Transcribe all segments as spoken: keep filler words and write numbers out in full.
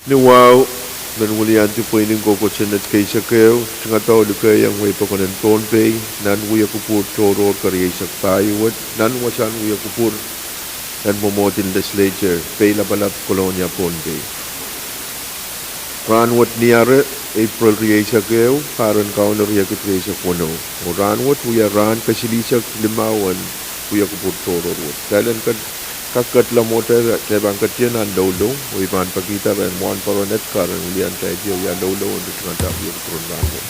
Ni wahu, men wiliandi pweinen kokohsang en keisekeu, tungoal likehiong wehi pokon en Pohnpei, nan wia kupwur tohrohr kerieisek pahieu wet, nan wasahn wia kupwur en mwomwohd en Legislature, Peilapalap, Kolonia, Pohnpei. Rahnwet Niare, April rieisek ehu, pahr en Kauno riekid rieisek weneu. Oh rahnwet wia rahn kesilihsek limau en wia kupwur tohrohr wet. Kitail en kak, kak ketla mwohtail, kitail pahn ketien nan loulou, oh I pahn pekihda rehn Wahnpoaron Edgar en wiliandi title wia loulou en tungoal wia kupwur en rahnwet.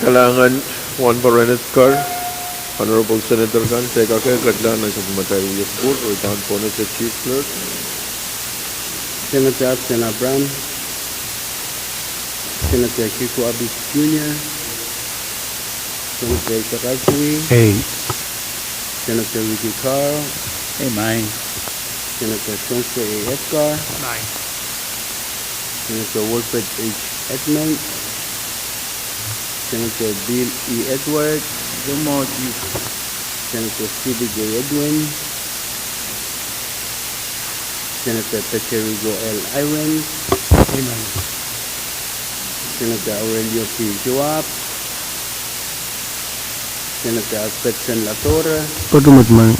Kalahngan Wahnpoaron Edgar, Honorable Senator kan, kitail kak ketla nan sapwellimatail wia kupwur, oh I pahn pohnese Chief Clerk. Senator Absen Abraham, Senator Kiko Abis Junior, Senator Isaac Aswi. Ei. Senator Ricky Carl. Ei, maing. Senator Johnson A. Edgar. Maing. Senator Wilfred H. Edmund. Senator Bill E. Edward. Jomoti. Senator Stevie J. Edwin. Senator Peterico L. Irons. Ei, maing. Senator Aurelio P. Joab. Senator Alfredson Ladora. Patohwan, maing.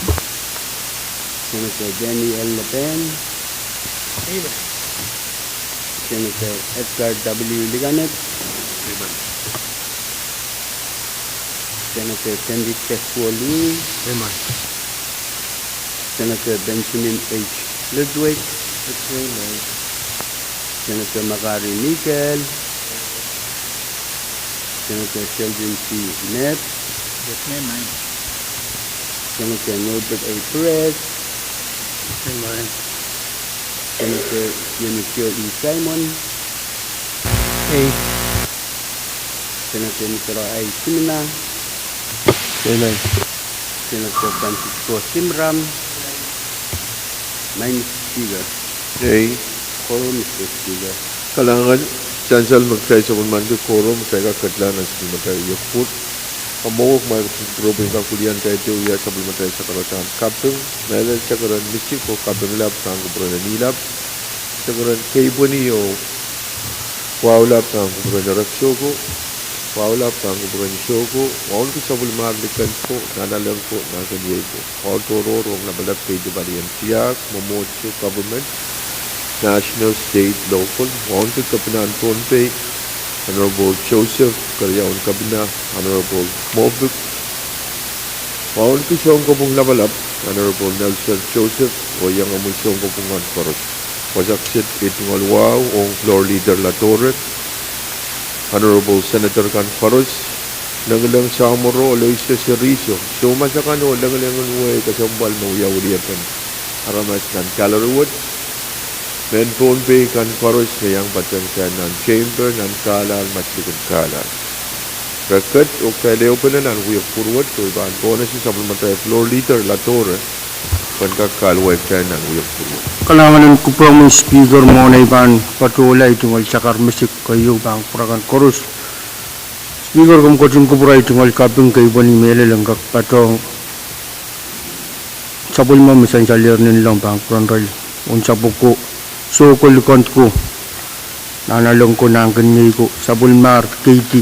Senator Danny L. Leben. Ei, maing. Senator Edgar W. Liganet. Ei, maing. Senator Sandy Teswoli. Ei, maing. Senator Benjamin H. Ludwig. Ei, maing. Senator Makari Mikel. Senator Sheldon T. Knapp. Ei, maing. Senator Norbert A. Perez. Ei, maing. Senator Dionisio E. Simon. Ei. Senator Nicaragua I. Simina. Ei, maing. Senator Francisco Simram. Maing, Mister Speaker. Ei. Quorum, Mister Speaker. Kalahngan, sansal me kitail sapwellimaniki quorum, kitail kak ketla nan sapwellimatail wia kupwur. Kamwowok ma kupwur pwe I kak wiliandi title wia sapwellimatail sakaradahn kaping, mehlel sakarail misik oh kaping lap pahn kupwuren Nilap, sakarail keipweni oh wahu lap pahn kupwuren Ereksoko, wahu lap pahn kupwuren Soko, wauneki sapwellimahr liken ko, nanalek ko, nahkeniei ko. Wahu tohrohr ong lapalap, keidi, palien, tiahk, mwomwohdiso, government, national, state, local, wauneki Kepinahn Pohnpei, Honorable Joseph, keriaun Kepina, Honorable Moffitt, wauneki sounkopwung lapalap, Honorable Nelson Joseph, oh iangahki sounkopwung kan koaros. Wasa kiset tungoal wahu ong Floor Leader Ladore, Honorable Senator kan koaros, Lengileng Samworo, Aloysius Riso, soumas akan oh Lengilengen wehi kesempwal me wia weliepen aramas nan gallery wet, mehn Pohnpei kan koaros me iang patehng kitail nan chamber, nan kahlap, met likin kahlap. Reket oh kitail ehupene nan wia kupwur wet, oh I pahn pohnese sapwellimatail Floor Leader Ladore pwehn kak kahluwa kitail nan wia kupwur wet. Kalahngan en kupwur, Mister Speaker, mwohn ei pahn patohla, ei tungoal sakar misik keieu pahn kupwur akan koaros. Speaker, komw ketin kupwur ei tungoal kaping, keipweni, mehlel en kak patohng sapwellime me sansalehr nin leng pahn kupwuren irail unsapwko, Soko, Likend ko, nanalek ko, nahkeniei ko, sapwellimahr, keidi,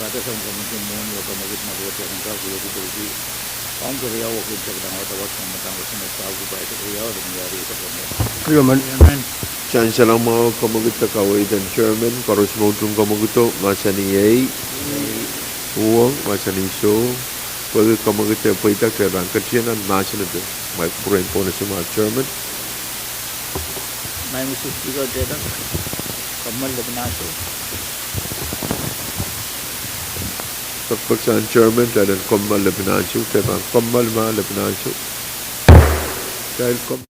Padasan Komiti mwohn wet, komoket me pwoat en kak wia kupwurki ong keriau wekun tepda wadawad me madaun kosonned pahu kupwuramwail keriau de mie rieisek. Amen. Sansal mwahu, komoket de kaweid en chairman, koaros me utung komokedo, mahsanih ei. Uhwong, mahsanih soh. Pwehki komoket pweida, kitail pahn ketin nan mahsen de. Mwail kupwuren pohnese mwahu chairman. Mehn Speaker, kitail en kommoal lepin ansou. Pekpek sang chairman, kitail en kommoal lepin ansou, kitail pahn kommoal mwahu lepin ansou. Kitail kom-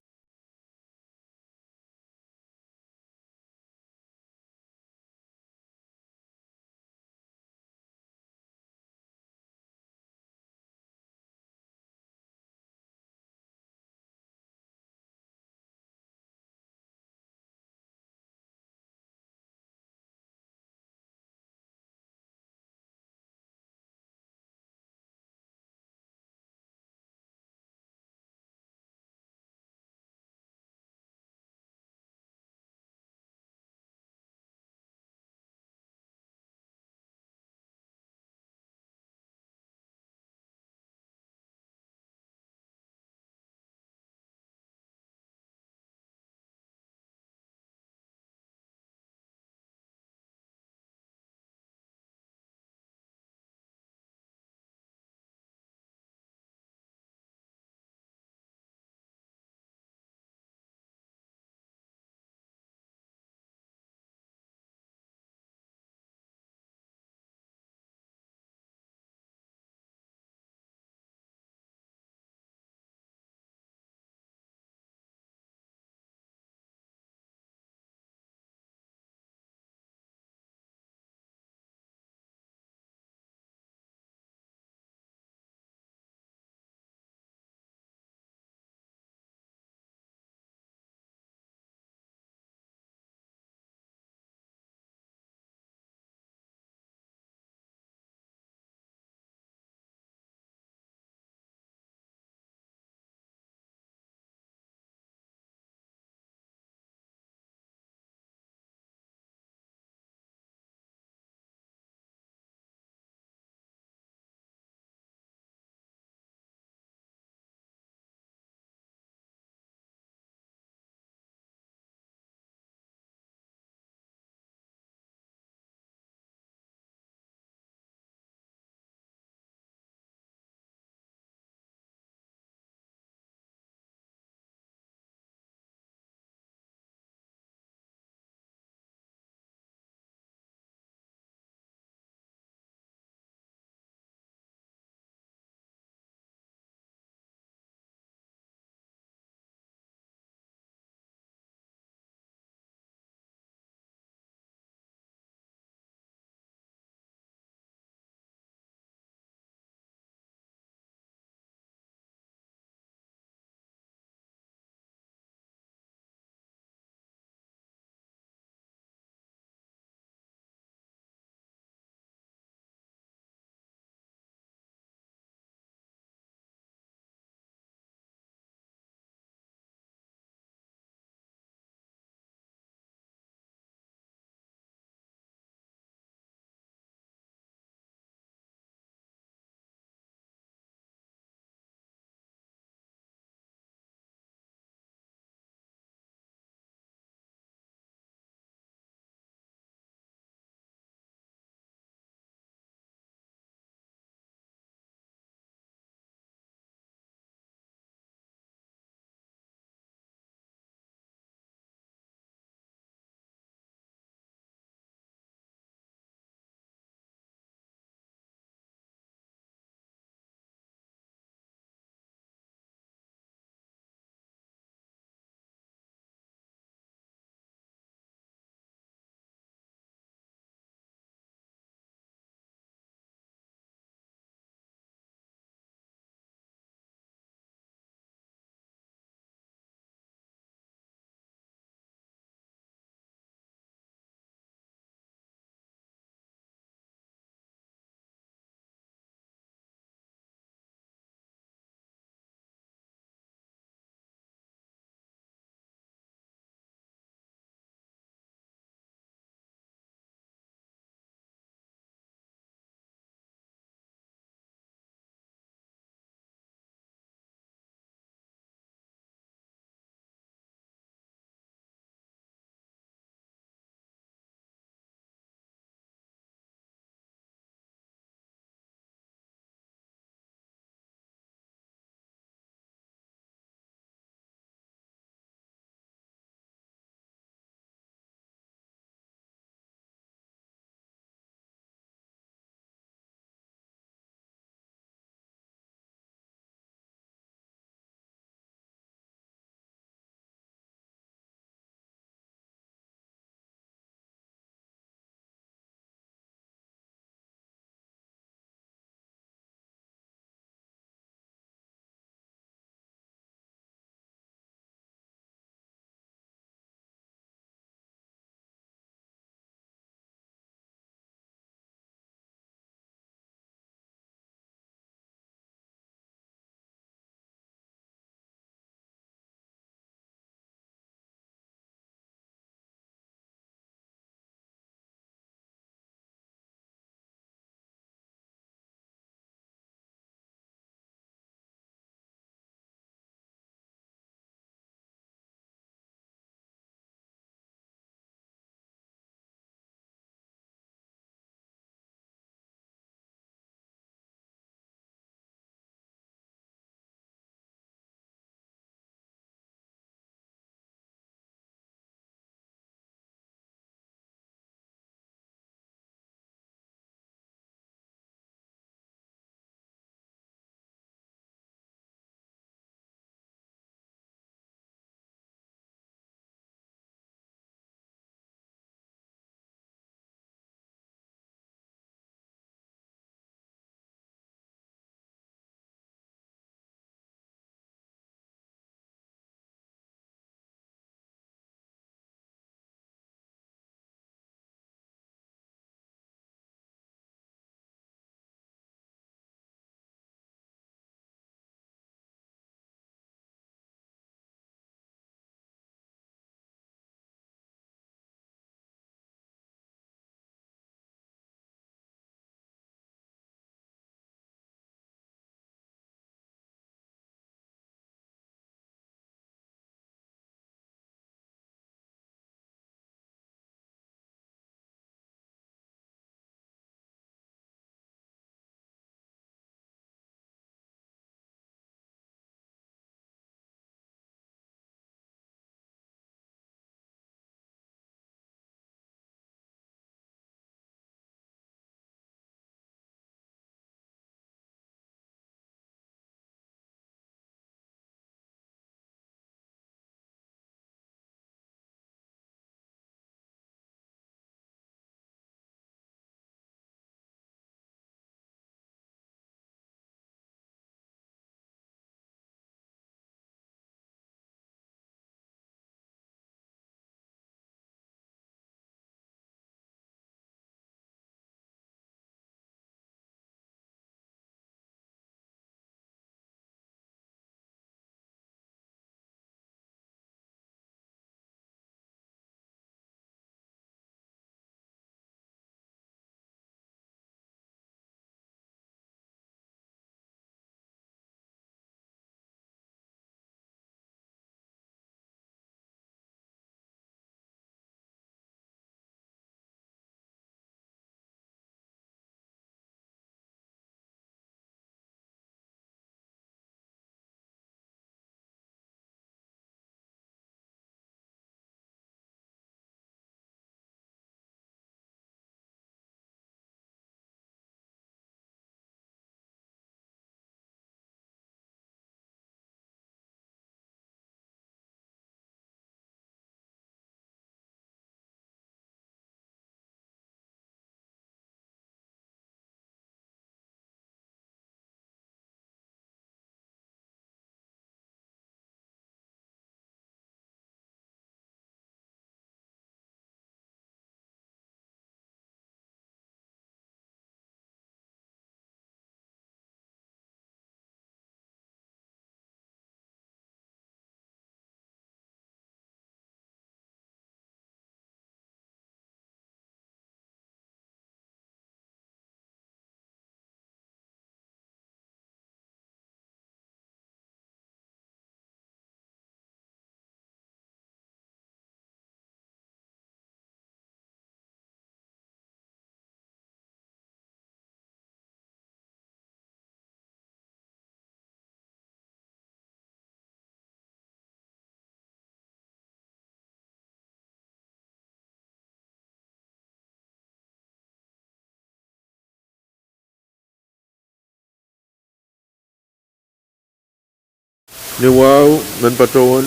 Ni wahu men patohwan,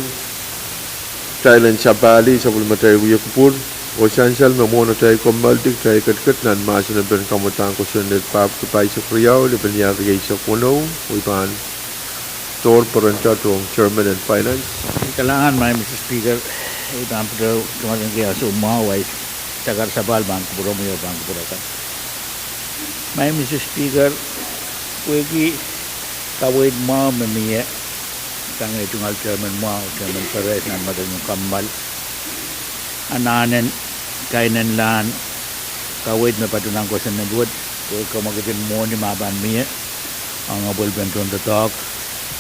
kitail en sapahl sapwellimatail wia kupwur, oh sansal me mwohn atail kommoaldi kitail ketiket nan mahsen en pahn kamwadahn kosonned papki pahisek riau, lepin iar rieisek weneu, oh I pahn tohr perenda tohn Chairman en Finance. Kalahngan, Madam Speaker, I pahn patohwan tungoalehng ansou mwahu, ahi sakar sapahl pahn kupwuromwi oh pahn kupwur akan. Madam Speaker, pwehki kaweid mwahu me mie, sang ei tungoal Chairman mwahu, Chairman Perez, nan madamadau kommoal, anahnen kainenlahn kaweid me patohwan kosonned wet, pwe kamwekid en mwohni me pahn mie, ong apwalipen tohn doadoahk,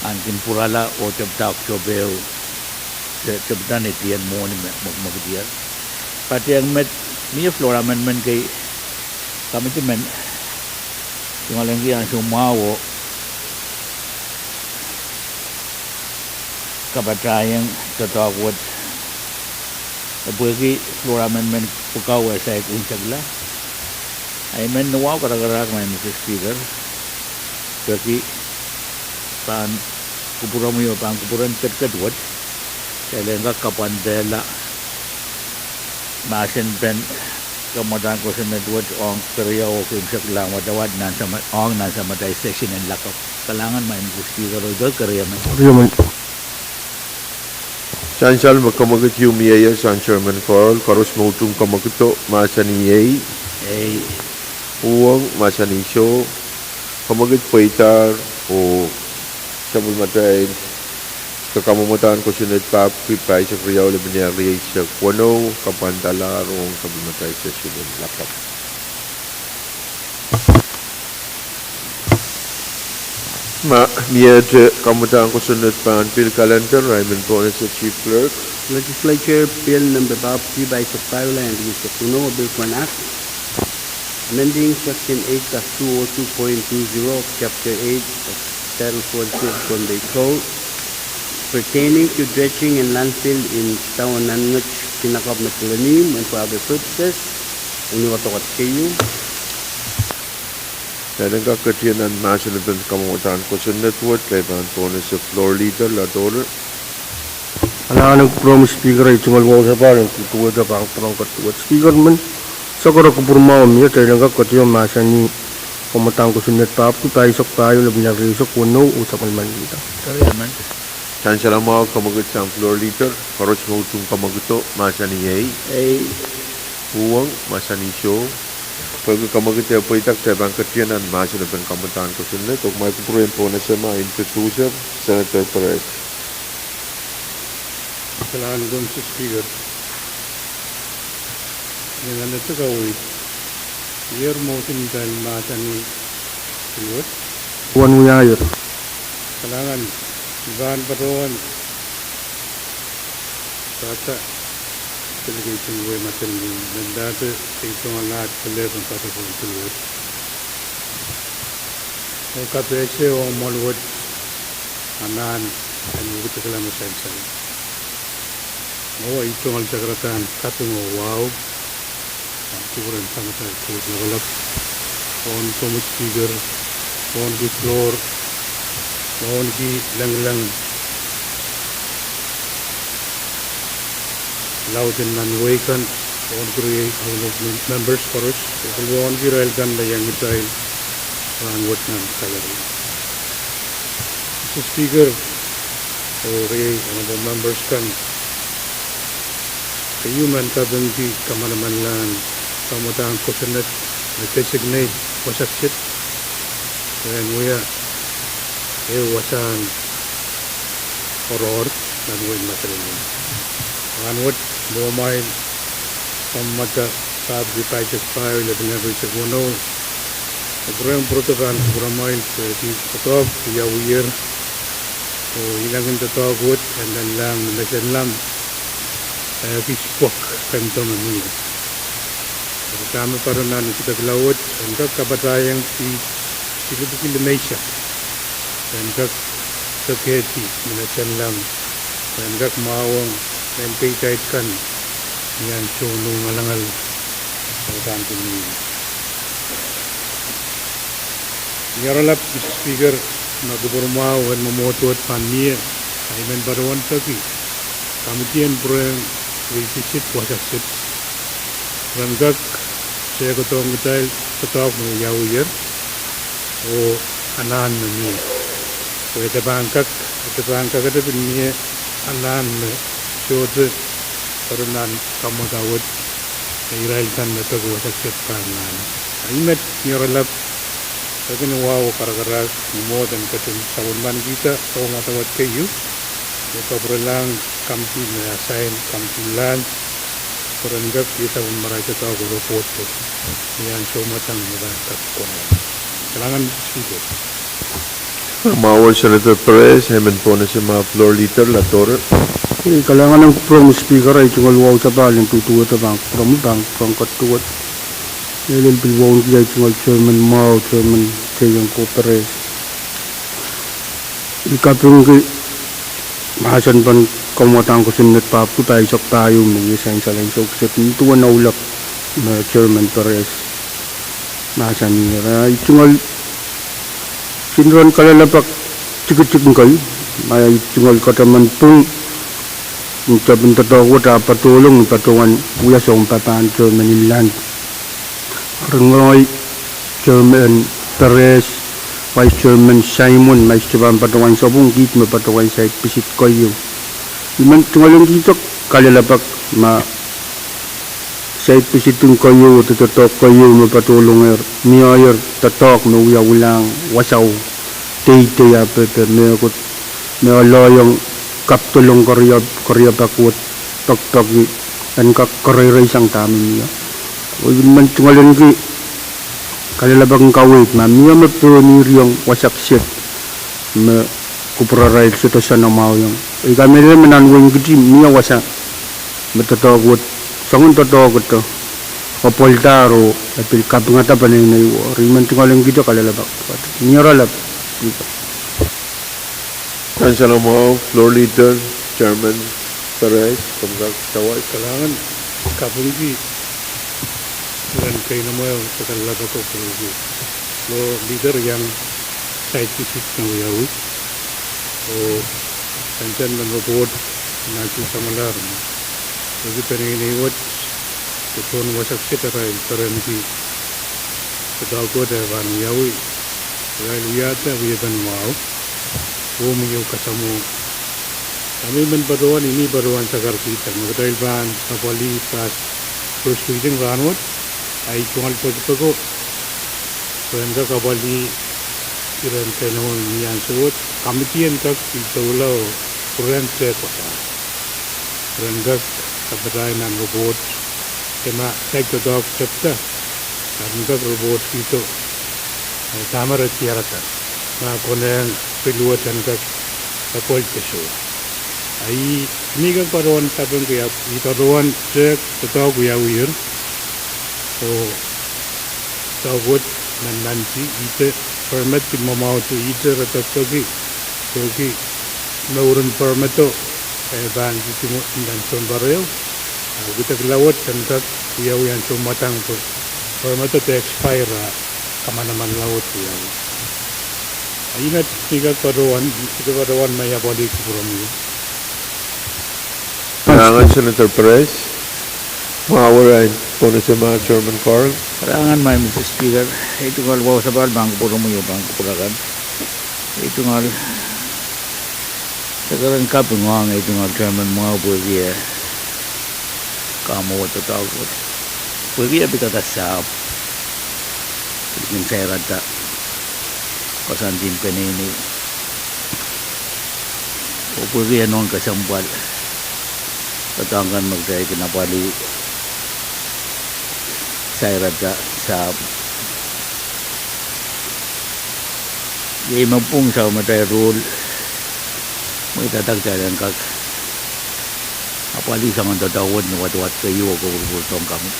ahn kin pwurala oh tepda tohn ehu, te-, tepda ni dien mwohni me, me, me mwekid ie. Patehng met, mie floor amendment kei, komiti men tungoalehng ansou mwahu oh kapatahieng doadoahk wet, e pwehki floor amendment pwukat e saik unsekla. Ahi men ni wahu karakarahk, Madam Speaker, pwehki pahn kupwuromwi oh pahn kupwuren ketiket wet, kitail en kak kapwandehla mahsen en pahn kamwadahn kosonned wet ong keriau oh eisek lahng wadawad nan sama-, ong nan samatail session en lakapw. Kalahngan, Madam Speaker, oh iei keriau men. Sansal me kamwekid ieu mie ie sang Chairman Carl, koaros me utung kamwekido mahsanih ei. Ei. Uhwong mahsanih soh. Kamwekid pweidahr oh sapwellimatail kamwadahn kosonned papki pahisek riau, lepin iar rieisek weneu, kapwandalahr ong sapwellimatail session en lakapw. Ma miehte kamwadahn kosonned pahn pil kalender, I men pohnese Chief Clerk. Legislature Bill number papki pahisek pahieu, lepin rieisek weneu, Bill for an Act amending Section eight dash two oh two point two zero of Chapter eight of Title forty-six Pohnpei Code pertaining to dredging and landfill in Town Nannget, Kinakapw, Madolenihmw, and for other purposes. Eni wadawad keieu. Kitail en kak ketien nan mahsen en pahn kamwadahn kosonned wet, kitail pahn pohnese Floor Leader Latore. Kalahngan en kupwuromwi Speaker, ei tungoal wahu sapahl en kupwuromwi oh pahn kupwuren ketiket wet. Speaker men, sakar kupwur mwahu mie, kitail en kak ketien mahsanih kamwadahn kosonned papki pahisek pahieu, lepin iar rieisek weneu, oh sapwellimen Leader. Sansal mwahu, kamwekid sang Floor Leader, koaros me utung kamwekido mahsanih ei. Ei. Uhwong mahsanih soh. Pwehki kamwekid e pweida, kitail pahn ketien nan mahsen en pahn kamwadahn kosonned, oh kumwail kupwure en pohnese ma introducer, Senator Perez. Kalahngan, Madam Speaker. Ni anahne kaweid, ier motion en mahsanih pil wet. Wen wiahier. Kalahngan, I pahn patohwan pahsa delegation wei Madolenihmw, mendahte ei tungoal ahd kelehpw en patohwan pil wet, oh kapehse ong mwoal wet anahn en wekidekla me sansal. Oh ei tungoal sakaradahn kaping oh wahu, ah, kupwuren Samatail Koht Lapalap, oh komwi Speaker, oh ki floor, oh ki lengileng laud en nan wehi kan, oh ki riei House of Members koaros, oh ki irail kan me iang kitail rahnwet nan gallery. Madam Speaker, oh riei Honorable Members kan, keieu men kapingki kamanamanlahn kamwadahn kosonned me designate wasa kiset, pwehn wia ehu wasahn oaroahr nan wehin Madolenihmw. Rahnwet, mwohmwail kamwadahn papki pahisek pahieu, lepin iar rieisek weneu, kupwuren pwurodo pahn kupwuramwail pwehki doadoahk wiawiher, oh inengen doadoahk wet en nanleng ni mesen lamw, eh, ekis pwuhk kemdo me mie. Eri dahme patohwan nan wekidekla wet, en kak kapatahieng piht silipwiki limeisek, en kak kekehdi ni mesen lamw, en kak mwahuwong mehn peitail kan ni ansou noungalangal, oh pahn kin mie. Ni oaralap, Madam Speaker, ma kupwur mwahu en mwomwohdiso wet pahn mie, Ahi men patohwan peki, kamidi en pwurehng revisit wasa kiset, ren kak sehkodohng kitail doadoahk me wiawier oh anahn me mie. Pwe e pahn kak, e pahn kakete pil mie anahn me sohte pere nan kamwadawet me irail kan me peki wasa kiset pahn anahn. Ahi met ni oaralap, peki ni wahu oh karakarahk ni mwohd en ketin sapwellimanikihda ong wadawad keieu, me kapwurelahng kamidi me asain kamidi lahn, pwe ren kak iasapw en marain doadoahk oh report pwe ni ansou mwadang me pahn kak konehng. Kalahngan Speaker. Mwahu Senator Perez, emen pohnese ma floor leader Latore. Kalahngan en kupwuromwi Speaker, ei tungoal wahu sapahl en duduwehte pahn kupwuromwi, pahn kupwuromwi koaduwehte. Mehlel pil wauneki ei tungoal chairman mwahu, chairman Teiong ko Perez. I kapingki mahsen pahn kamwadang kosonned pahpwiki pahisek pahieu me I sansal ansou kiset nin duwen oulek me chairman Perez mahsanier. I tungoal, I kin ren kalelapak tikitik kei, ma I tungoal kataman pwung, tepin doadoahk wet ah patohlong ni patohwan wia sounpapahn chairman en lahn. Ren ngehi, chairman Perez, vice chairman Simon, ma I sohte pahn patohwan sapwung, kiht me patohwan side visit keieu. I men tungoal en kihdo kalelapak ma side visit en keieu, doadoahk keieu me patohlongehr, miehier doadoahk me wiawilahng wasao, deidei ah pepe, mehkot me aloiong kapdolong keriep, keriepak wet, pekipeki, en kak kereireisang dahme mie. Oh I men tungoal en ki kalelapak en kaweid ma mie me pohniriong wasa kiset me kupwurarail sohte soanamwahwiong. I kamehlele me nan wein Kiti mie wasa me doadoahk wet, soangen doadoahk wet, apwaldahr oh e pil kapingada peneinei wet. I men tungoal en kihdo kalelapak. Ni oaralap. Ansou mwahu, floor leader, chairman Perez, komw kak sawas. Kalahngan, kapingki ren keinemwe oh kalelapak ko pwurehngki floor leader iang side visit me wiawi oh sansal nan report nan ansou samwalahr me peki peneinei wet, de tohn wasa kiset arail perenki doadoahk wet eh pahn wiawi, irail wiahda wiepen mwahu oh mie kasamwo. Dahme I men patohwan, I men patohwan sakarkihda me kitail pahn apwalih first reading rahnwet, ahi tungoal pekipeko, ren kak apwalih iren keinemwe ni ansou wet, kamidi en kak pil doula oh pwurehng tehk wasa, ren kak kapatail nan report, de ma kitail doadoahk tepda, ren kak report kihdo dahme re diarada, ma konehng pil wet en kak apwalih de soh. Ahi, I men kak patohwan kapingki, I patohwan tehk doadoahk wiawier oh doadoahk wet nanti, ihte permit pil mwamwahute, ihte re pekipeki pwehki mouren permito eh pahn dihdi nan sounpar ehu, ah kidekla wet en kak wiawi ansou mwadang pwe permito de expire ah kamanamanla wet wiawi. Ahi met I kak patohwan, I kak patohwan ma I apwalih kupwuromwi. Kalahngan Senator Perez. Mwahu, emen pohnese ma chairman Carl. Kalahngan Madam Speaker, ei tungoal wahu sapahl pahn kupwuromwi oh pahn kupwur akan. Ei tungoal sekeren kaping ong ei tungoal chairman mwahu pwehki eh kamwo doadoahk wet, pwehki e pidada sahpw, pil kin sairada koasoandien peneinei, oh pwehki e nohn kesempwal doadoahk kan me kitail kin apwalih sairada sahpw. Iei me pwung sang me kitail rule, me kitail en kak apwalih soangen doadoahk wet ni wadawad keieu oh kapwurpwurdohng kamidi.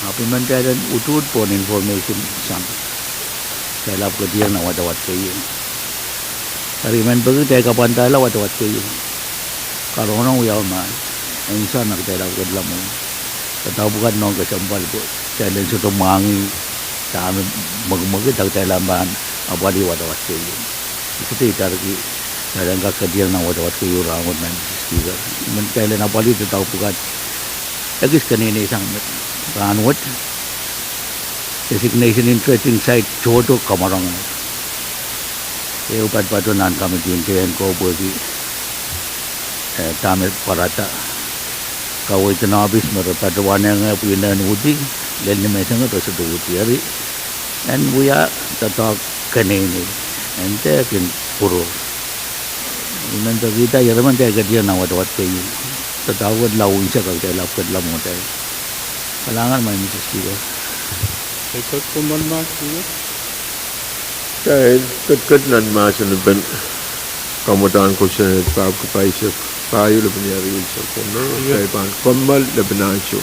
Ahpw I men kitail en uduhd pohn information sang kitail ahpw ketieng nan wadawad keieu. Eri I men peki kitail kapwandahla wadawad keieu. Kanohno wiawi ma e nsenamwahu kitail ahpw ketin lamalam, doadoahk pwukat nohn kesempwal pwe kitail en sohte mwahngih dahme mwekimwekid, kitail ahpw pahn apwalih wadawad keieu. Kitail itarki, kitail en kak kediong nan wadawad keieu rahnwet, Madam Speaker. I men kitail en apwalih doadoahk pwukat ekis keneinei sang me rahnwet. Designation en dredging site tohto kamworohng. Ehu patopato nan committee en teikan ko pwehki, eh, dahme pwarada. Kaweid en ohpis me re patohwanehng pwihn en uhdi, lel ni menseng re sohte uhdi. Eri en wia doadoahk keneinei, en dehkin pwurohr. I men peki dah, ieremen dehkin ketiong nan wadawad keieu. Doadoahk wet lao unsek, kitail ahpw ketla mwo kitail. Kalahngan, Madam Speaker. Ketiket nan mahsen en pen kamwadahn kosonned, pahpwiki pahisek pahieu, lepin ire riehsek, kommour, kitail pahn kommoal lepin ansou.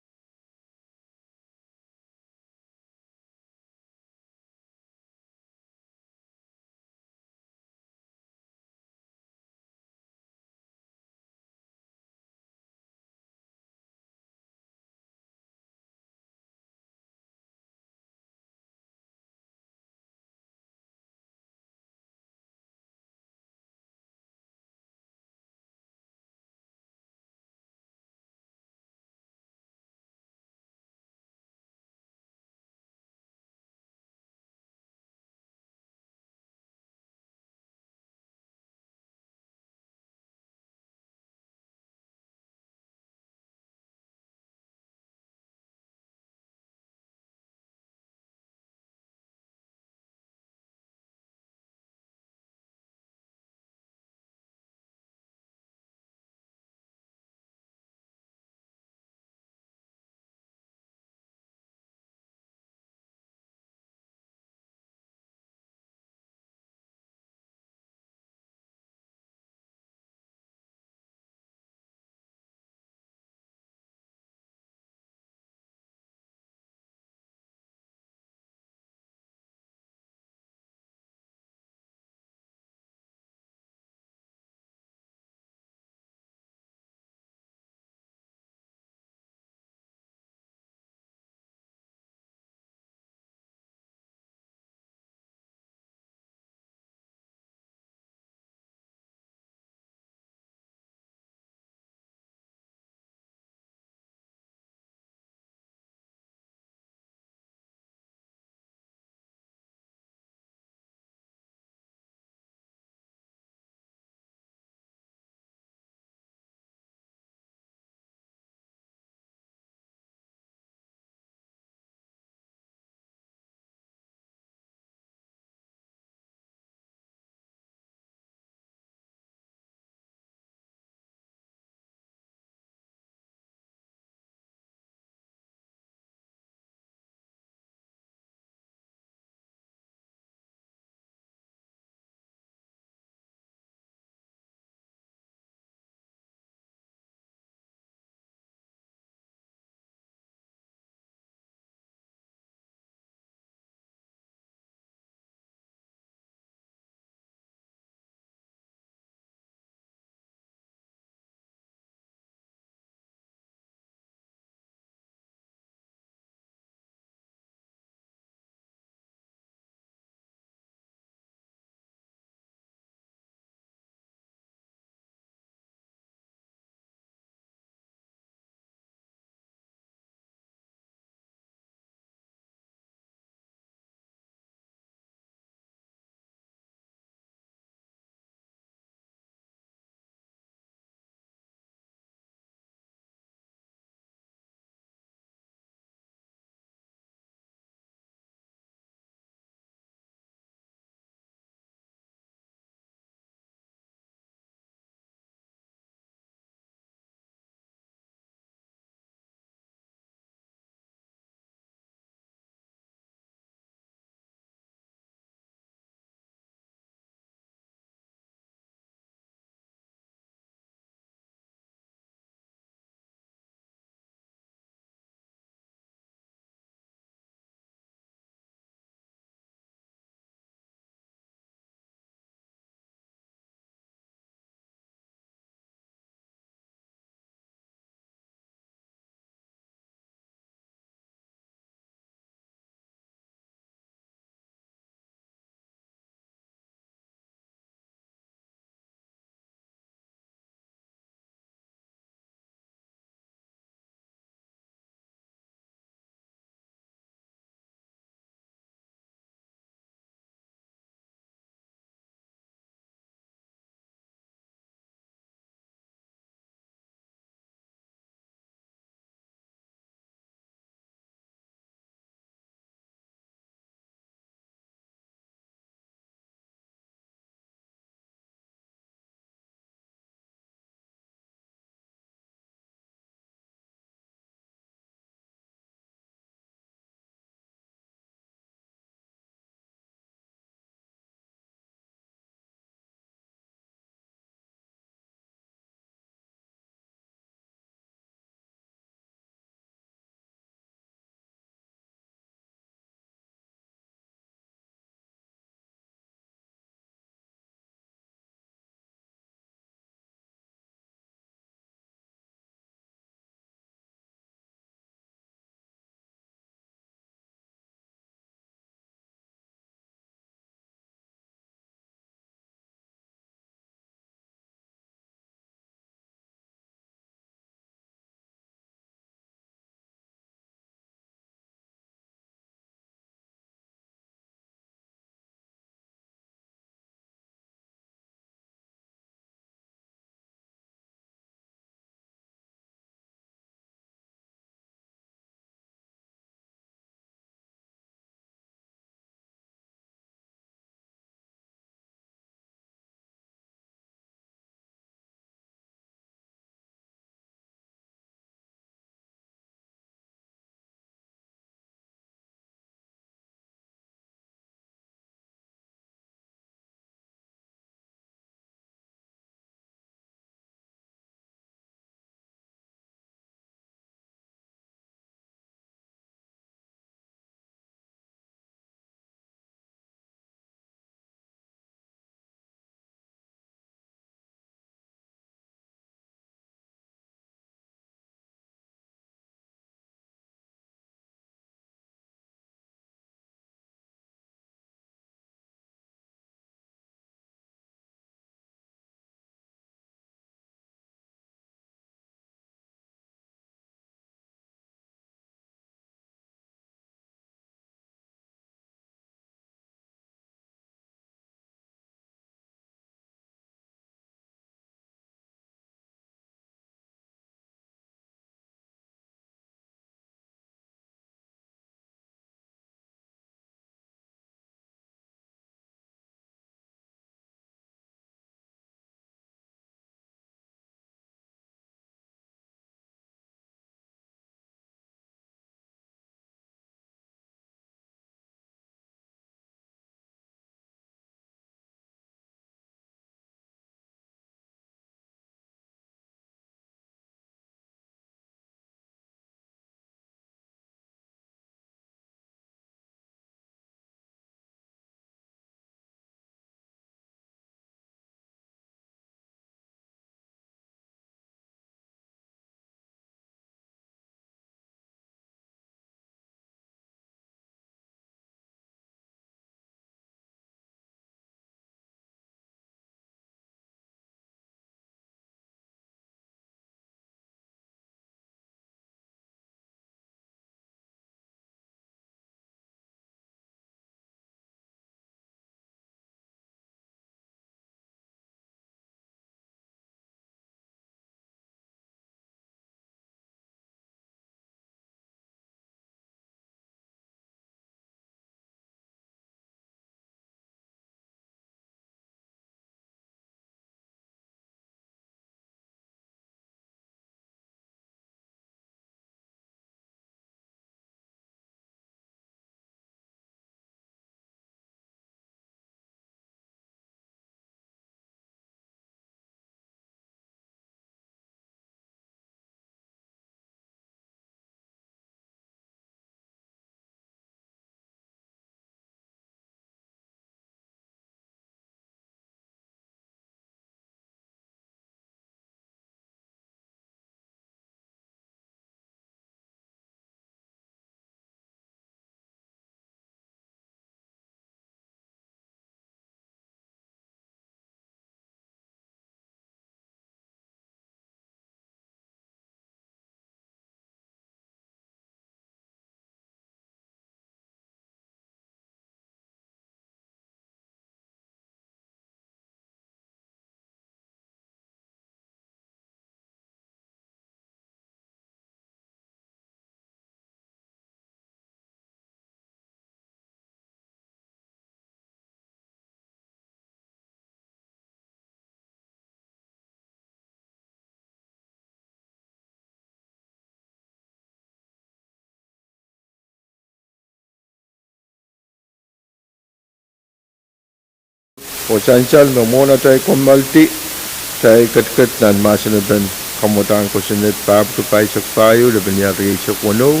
Oh sansal me mwohn atail kommoaldi, kitail ketiket nan mahsen en kamwadahn kosonned pahpwiki pahisek pahieu, lepin iar rieisek weneu.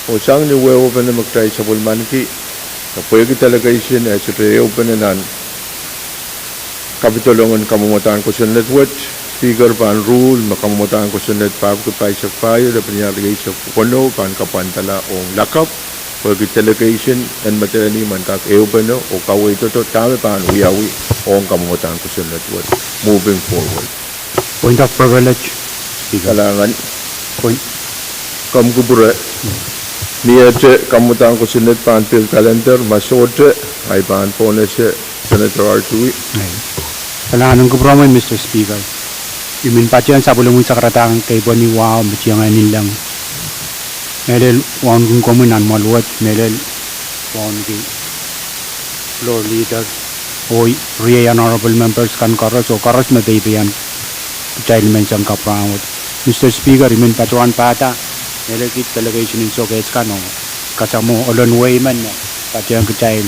Oh sang ni wehwehpene me kitail sapwellimaniki, me pwehki delegation e sohte ehupene nan kapidolong en kamwadahn kosonned wet, Speaker pahn rule me kamwadahn kosonned pahpwiki pahisek pahieu, lepin iar rieisek weneu pahn kapwandala ong lakapw, pwehki delegation en medewehni me nda ehupene oh kaweid doadoahk dahme pahn wiawi ong kamwadahn kosonned wet moving forward. Point of privilege, Speaker. Kalahngan. Point. Komw kupwure. Miehte kamwadahn kosonned pahn pil kalender, ma sohte, ahi pahn pohnese Senator Artui. Kalahngan en kupwuromwi, Mister Speaker. I men patehng sapwellimomwi sakaradahn keipweni wahu me tiengehn inleng. Mehlel wauneki komwi nan mwoahl wet, mehlel wauneki Floor Leader, oh riei honorable members kan koaros, oh koaros me peipeien kitail menseng kapw rahnwet. Mister Speaker, I men patohwan pahda, mehlel kiht delegation en sokehs kan oh kasamwo ohl en wehi men me patehng kitail,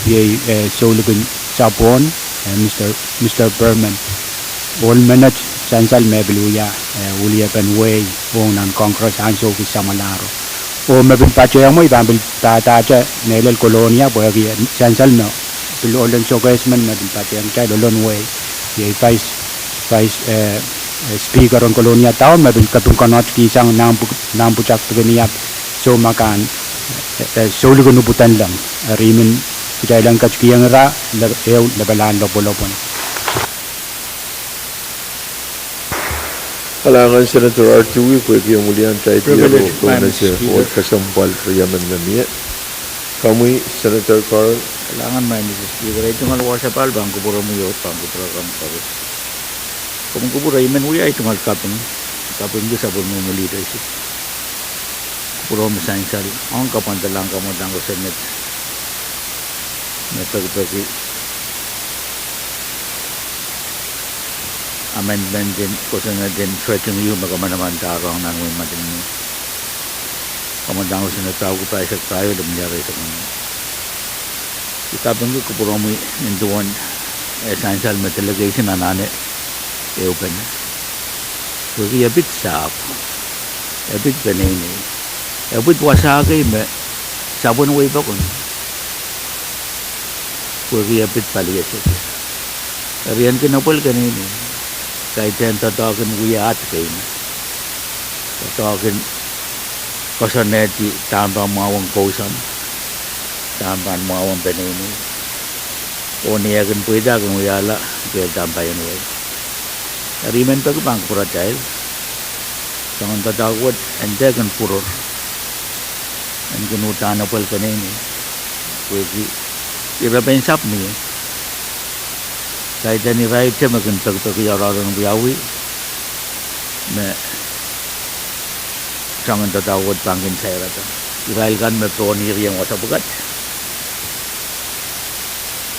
iei, eh, Soulikin Sapwon, eh, Mister, Mister Berman. Ohl menet sansal me pil wia, eh, weliepen wehi ong nan Congress ansou kis samwalahro. Oh me pil patehng mwo, I pahn pil pahdahte mehlel Kolonia, pwehki sansal me pil ohl en sokehs men me pil patehng kitail ohl en wehi, iei Vice, Vice, eh, eh, Speaker en Kolonia Town me pil kepin konehng kihsang nan pw-, nan pwutak pikiniap soumakan, eh, eh, Soulikin Upwudenleng. Eri I men kitail en ketikihong ira, le-, ehu lepalahn lopwolopwon. Kalahngan Senator Artui pwehki omw wiliandi oh pohnese ohl kesempwal riemen me mie. Komwi Senator Curran. Kalahngan maing Mister Speaker, ei tungoal wasa pahn pahn kupwuromwi oh pahn kupwure komw koaros. Komw kupwure, I men wia ei tungoal kaping, kapingki sapwellimomwi leadership. Kupwuromwi sansal ong kapwandalahng kamwadahn kosonned me pekipeki amendment en kosonned en dredging ehu me kamanamandahr ong nan wehin Madolenihmw. Kamwadahn kosonned pahpwiki pahisek pahieu, lepin iar rieisek weneu. I kapingki kupwuromwi nin duwen eh sansal me delegation anahne ehupene. Pwehki e pid sahpw, e pid peneinei, e pid wasa kei me sapwen wehi pokon. Pwehki e pid paliese. Eri en kin apwal keneinei, kaidehn doadoahk en wia at kei me, doadoahk en koasoanehdi dahme pahn mwahuwong kousoan, dahme pahn mwahuwong peneinei, oh ni e kin pweida kin wiahla kehl dahme pahn wehi. Eri I men peki pahn kupwuratail, soangen doadoahk wet en dehr kin pwuror, en kin uhdahn apwal keneinei, pwehki ire pein sahpw mie. Kaidehn irail te me kin pekipeki oaroahr en wiawi me soangen doadoahk wet pahn kin sairada. Irail kan me pohnir ong wasa pwukat,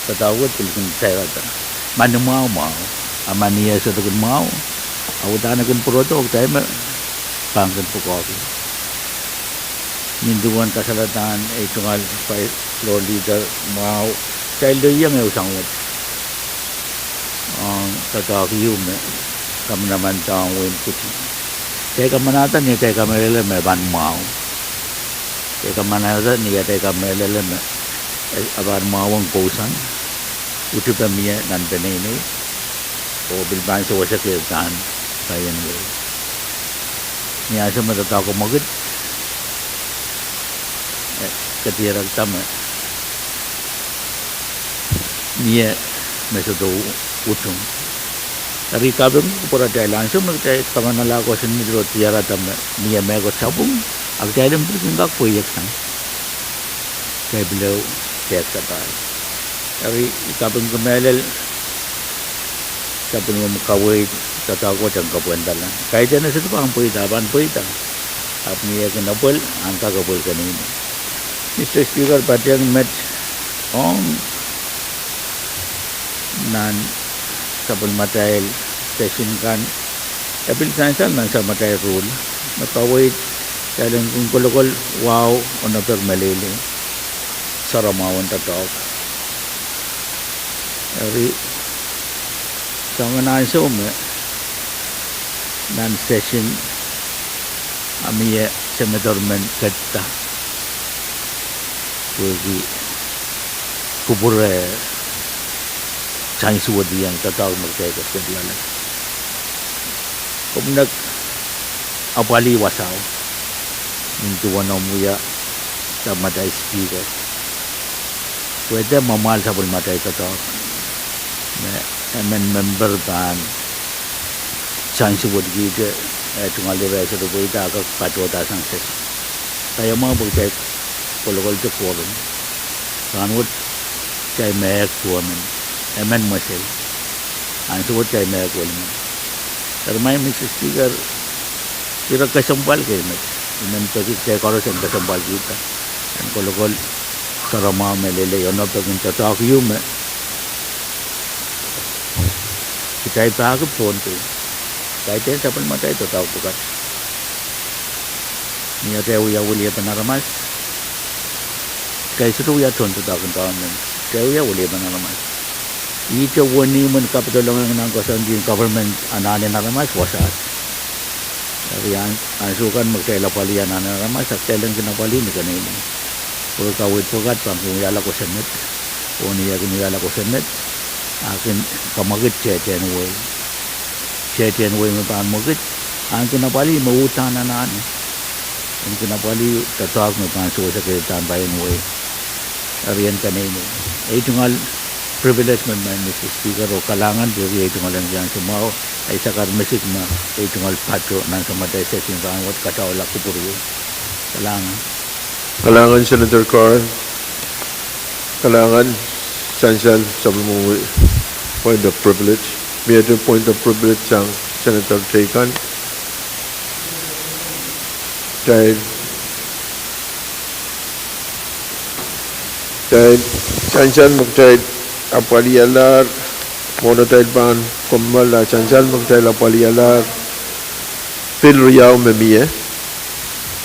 doadoahk wet pil kin sairada. Ma ni mwahu mwahu, a ma ni e sohte kin mwahu, a uhdahn e kin pwurodo, kitail me pahn kin pwukoahki. Nin duwen kasaledahn ei tungoal Floor Leader mwahu, kitail lelohng ehu soang wet ong doadoahk ehu me kamanamandahr ong wehin Kuti. Kitail kamanahda ni atail kamehlele me pahn mwahu. Kitail kamanahda ni atail kamehlele me e pahn mwahuwong kousoan, utipe mie nan peneinei, oh pil pahn sewese kehl dahme pahn wehi. Ni ansou me doadoahk ko mwekid, eh, ke dierekda me mie me sohte utung. Eri I kapingki kupwuratail ansou me kitail kamanala kosonned oh diarada me mie mehkot sapwung, a kitail en pil kin kak pweieksang, kitail pil ehu tehk sapahl. Eri I kapingki mehlel sapwellimomwi kaweid doadoahk wet en kapwandala. Kaidehn e sohte pahn pweida, a pahn pweida, ahpw ni e kin apwal, ahn kak apwal keneinei. Mister Speaker, patehng met ong nan sapwellimatail session kan, e pil sansal nan sapwellimatail rule me kaweid kitail en kin kolokol wahu oh neper meleilei, soahromwahu en doadoahk. Eri, soangen ansou me nan session, a mie senator men ketido pwehki kupwure sansal wet iang doadoahk me kitail ketiket loale. Komw nek apwalih wasao, nin duwen omw wia sapwellimatail speaker, pwe de mwamwahl sapwellimatail doadoahk me emen member pahn sansal wet kihte, eh, tungoal irail sohte pweida, a kak patohda sang session. Keieu mwahu pwe kitail kolokolte quorum. Rahnwet kitail mehkoaros emen, emen mwesei. Ansou wet kitail mehkoaros limen. Eri maing Mr Speaker, ire kesempwal kei met. I men peki kitail koaros en kesempwalkihda en kolokol sohromwahu me lelei, onop peki doadoahk ieu me kitail pahki pohn kei, kaidehn sapwellimatail doadoahk pwukat. Ni atail wia weliepen aramas, kitail sohte wia tohn doadoahk en government, kitail wia weliepen aramas. Ihte wenihmw en Capitol ong nan koasoandi en government anahn en aramas wasaht. Eri an, ansou kan me kitail apwalih anahn en aramas, a kitail en kin apwalih ni keneinei. Pwe kaweid pwukat pahn kin wiahla kosonned, oh ni eh kin wiahla kosonned, a kin kamwekid tehtehn wehi. Tehtehn wehi me pahn mwekid, a kin apwalih me uhdahn anahne. En kin apwalih doadoahk me pahn sewese kitail pahn wehi. Eri en keneinei, ei tungoal privilege me, maing Mr Speaker, oh kalahngan pwehki ei tungoal en ansou mwahu, ei sakar mesik me ei tungoal pato nan sapwellimatail session rahnwet, kadaula kupwur ieu. Kalahngan. Kalahngan Senator Carr. Kalahngan, sansal sapwellimomwi point of privilege. Miehte point of privilih sang senator teikan. Kitail, kitail sansal me kitail apwalialahr, mwohn atail pahn kommoal, a sansal me kitail apwalialahr pil riau me mie,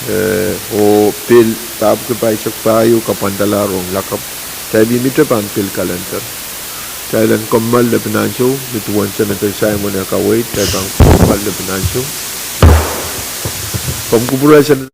eh, oh pil pahpwiki pahisek pahieu kapwandalahr ong lakapw. Kitail mihmihte pahn pil kalender. Kitail en kommoal lepin ansou, ni duwen Senator Simon eh kaweid, kitail pahn kommoal lepin ansou. Komw kupwure Senator.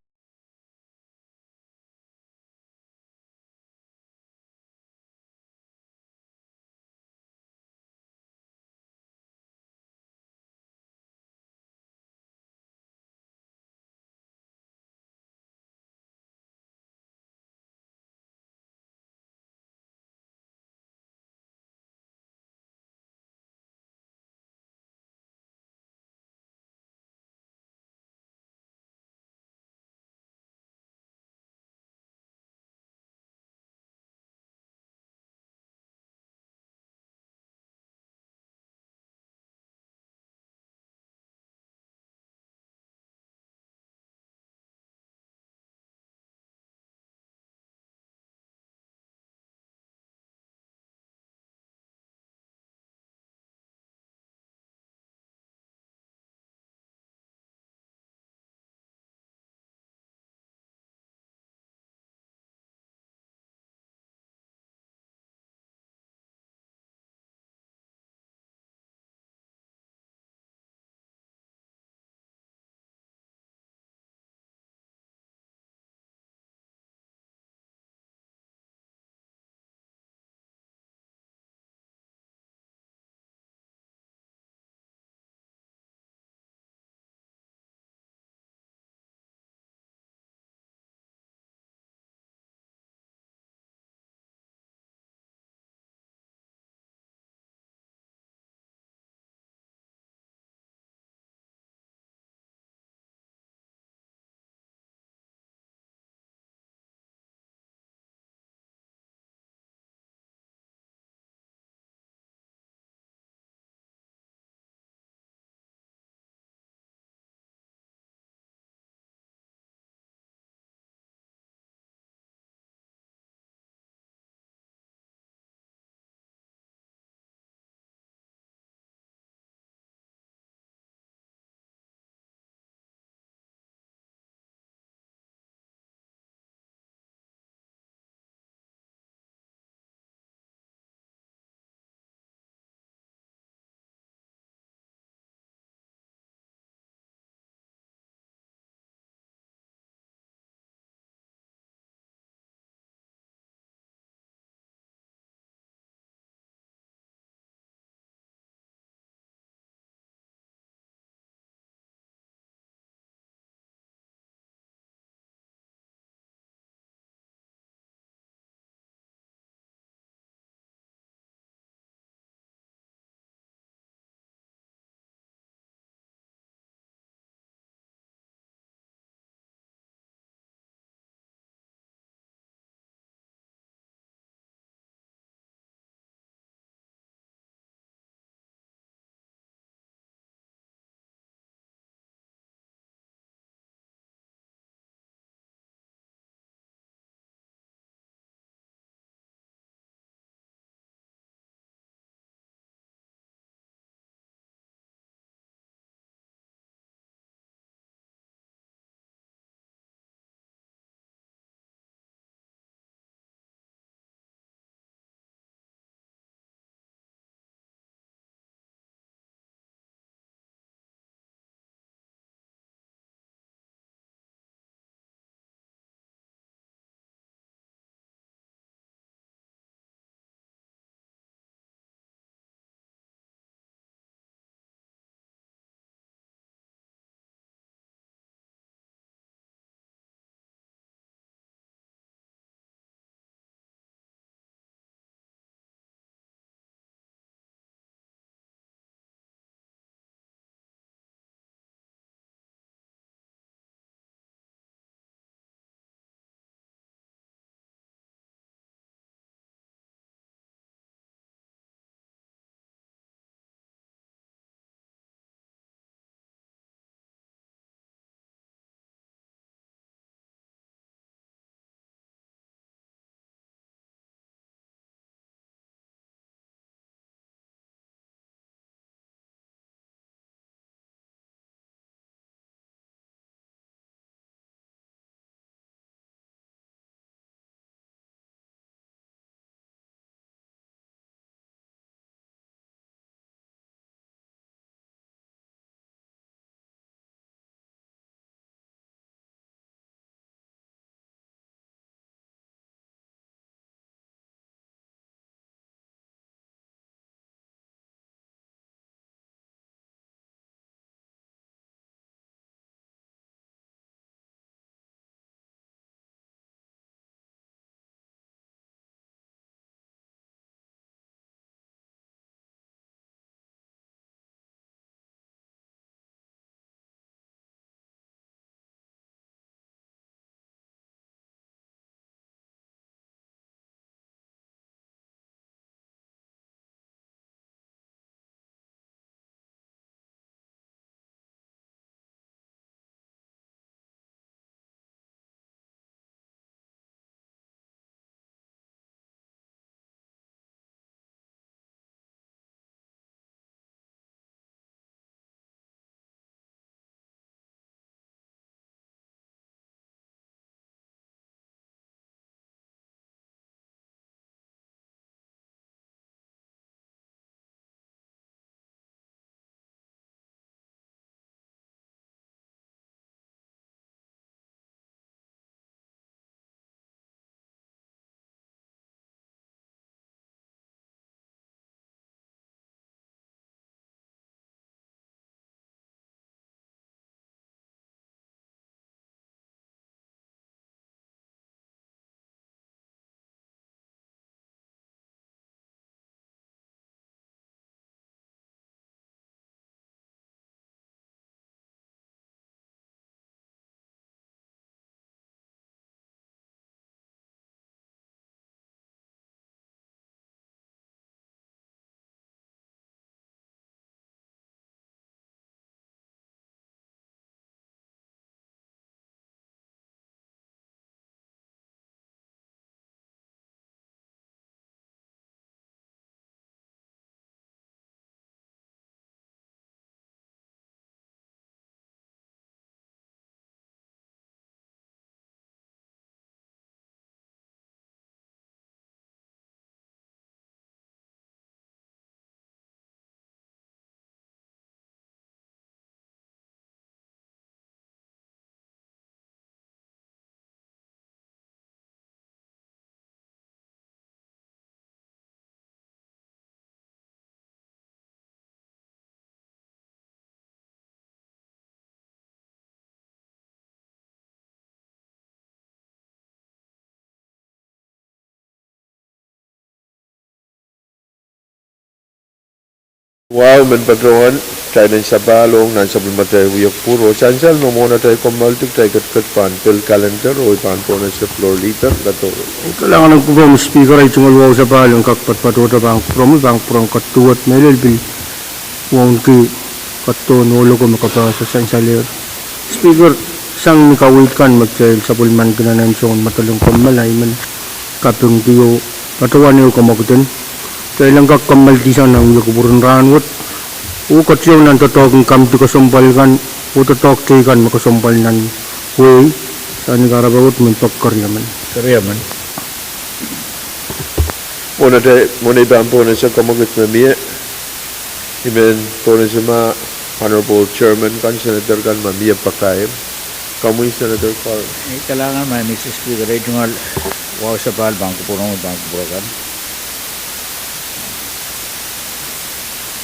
Wahu men patohwan, kitail en sapahl ong nan sapwellimatail wiepe pwur, oh sansal me mwohn atail kommoaldi kitail ketiket pahn pil calendar, oh I pahn pohnese floor leader, katohre. Kalahngan en kupwuromwi Speaker, ei tungoal wahu sapahl en kak patohdo pahn kupwuromwi, pahn kupwuromwi ketiket mehlel pil wauneki ketiket oh loko me kapahsa sansalehr. Speaker, sang ni kaweid kan me kitail sapwellimaniki nan ansou en medel en kommoal, I men kapingkihong patohwan ehu kamwekid en kitail en kak kommoaldihsang nan wia kupwur en rahnwet, oh ketiong nan doadoahk en kamidi kesempwal kan, oh doadoahk teikan me kesempwal nan wehi, sang ni kahrepe wet men pek keriemen. Keriemen. Mwohn ei pahn pohnese kamwekid me mie, I men pohnese ma Honorable Chairman kan, Senator kan ma mie pakair. Komwi Senator Koaros. Kalahngan Madam Speaker, ei tungoal wahu sapahl pahn kupwuromwi, pahn kupwur akan.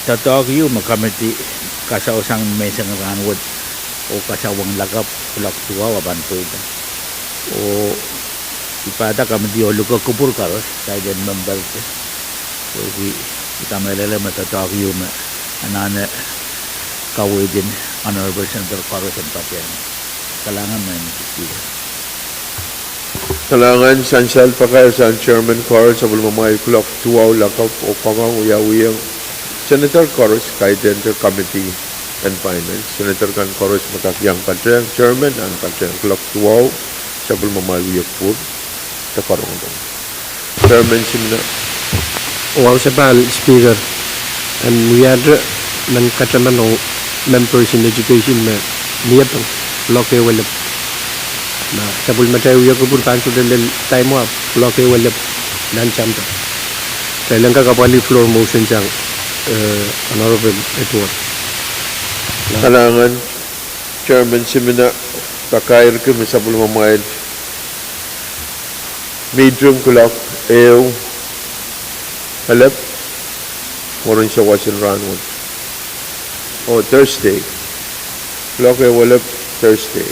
Doadoahk ieu me kamidi kasawih sang menseng rahnwet, oh kasawih lakapw kuloak duwau a pahn pweida. Oh I pahda kamidi oh luke kupwur koaros, kitail en member te. Pwehki I kamehlele me doadoahk ieu me anahne kaweid en Honorable Senator Koaros en patehng. Kalahngan Madam Speaker. Kalahngan, sansal pakair sang Chairman Koaros, sapwellimamwail kuloak duwau lakapw, oh koangoang wiawihong Senator Koaros, kaidehn te Committee en Finance, Senator kan koaros me kak iang patehng, Chairman en patehng kuloak duwau, sapwellimamwail wiepe pwur, de karongorong. Chairman Simina. Wahu sapahl Speaker, en wiahte mehn kataman oh members en education me miepeng kuloak ehu elep. Ma sapwellimatail wiepe pwur pahn sohte lel time oap, kuloak ehu elep nan sampah. Kitail en kak apwalih floor motion sang, eh, Honorable Edward. Kalahngan, Chairman Simina, pakairki me sapwellimamwail mihting kuloak ehu elep, mwurin sawas en rahnwet, oh Thursday, kuloak ehu elep Thursday.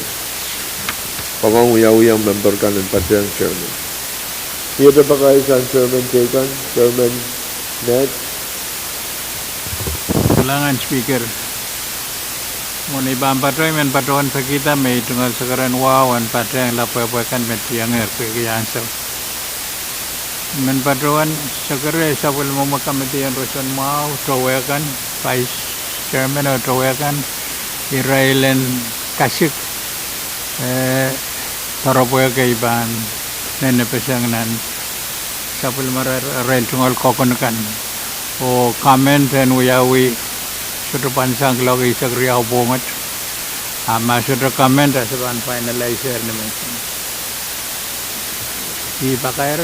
Koangoang wiawihong member kan en patehng Chairman. Ihte pakair sang Chairman teikan, Chairman Ned. Kalahngan Speaker. Mwohn ei pahn patohwan, I men patohwan pekihda me ei tungoal sekeren wahu en patehng lapwehpwe kan me tiengehr pwehki ansou. I men patohwan sekere sapwellimomwi kamidi en roson mwahu, towehkan, Vice Chairman oh towehkan, irail en kasik, eh, doaropwe kei pahn nenepeseng nan sapwellimarail, arail tungoal kokon kan. Oh comment en wiawi sohte pahn sang kuloak eisek riau pwohnget. A ma sohte comment, a se pahn finalize ni menseng. Ih pakair.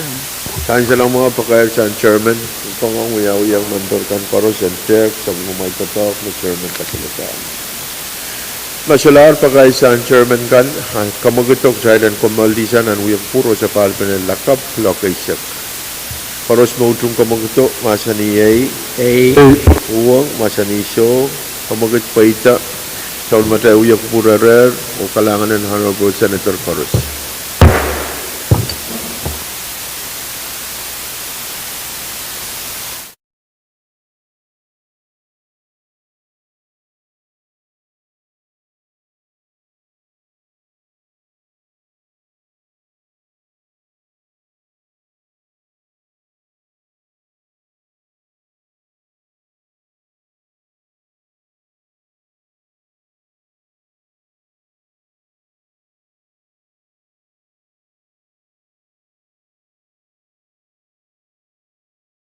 Sansal mwahu pakair sang Chairman, koangoang wiawihong member kan koaros en tehk sapwellimamwail doadoahk me Chairman kasiluhdahr. Ma solahr pakair sang Chairman kan, a kamwekid kitail en kommoaldihsang nan wiepe pwur oh sapahl pene lakapw kuloak eisek. Koaros me utung kamwekid, mahsanih ei. Ei. Uhwong, mahsanih soh. Kamwekid pweida. Sapwellimatail wiepe pwur erehr, oh kalahngan en Honorable Senator koaros.